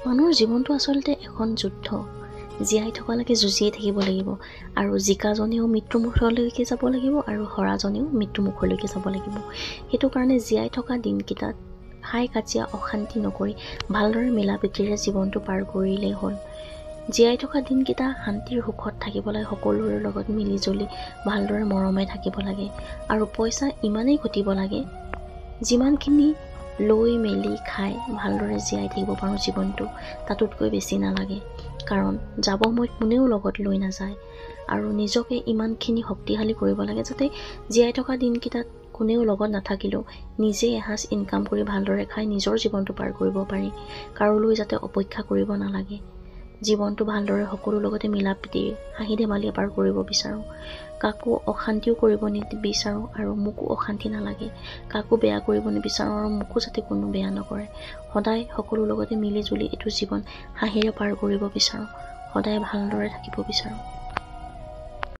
মানুহৰ জীৱনটো আচলতে এখন যুদ্ধ। জীয়াই থকালৈকে যুঁজিয়ে থাকিব লাগিব, আৰু জিকাজনেও মৃত্যুমুখলৈকে যাব লাগিব আৰু হৰাজনেও মৃত্যুমুখলৈকে যাব লাগিব। সেইটো কাৰণে জীয়াই থকা দিনকেইটাত হাই কাজিয়া অশান্তি নকৰি ভালদৰে মিলা প্ৰীতিৰে জীৱনটো পাৰ কৰিলেই হ'ল। জীয়াই থকা দিনকেইটা শান্তিৰ সুখত থাকিব লাগে, সকলোৰে লগত মিলি জুলি ভালদৰে মৰমে থাকিব লাগে। আৰু পইচা ইমানেই ঘটিব লাগে যিমানখিনি লৈ মেলি খাই ভালদৰে জীয়াই থাকিব পাৰোঁ জীৱনটো, তাতোতকৈ বেছি নালাগে। কাৰণ যাব সময়ত কোনেও লগত লৈ নাযায়। আৰু নিজকে ইমানখিনি শক্তিশালী কৰিব লাগে যাতে জীয়াই থকা দিনকেইটাত কোনেও লগত নাথাকিলেও নিজে এসাঁজ ইনকাম কৰি ভালদৰে খাই নিজৰ জীৱনটো পাৰ কৰিব পাৰি, কাৰোলৈ যাতে অপেক্ষা কৰিব নালাগে। জীৱনটো ভালদৰে সকলোৰ লগতে মিলা প্ৰীতিৰে হাঁহি ধেমালিৰে পাৰ কৰিব বিচাৰোঁ। কাকো অশান্তিও কৰিব নিবিচাৰোঁ আৰু মোকো অশান্তি নালাগে। কাকো বেয়া কৰিব নিবিচাৰোঁ আৰু মোকো যাতে কোনো বেয়া নকৰে। সদায় সকলোৰ লগতে মিলি জুলি এইটো জীৱন হাঁহিৰে পাৰ কৰিব বিচাৰোঁ, সদায় ভালদৰে থাকিব বিচাৰোঁ।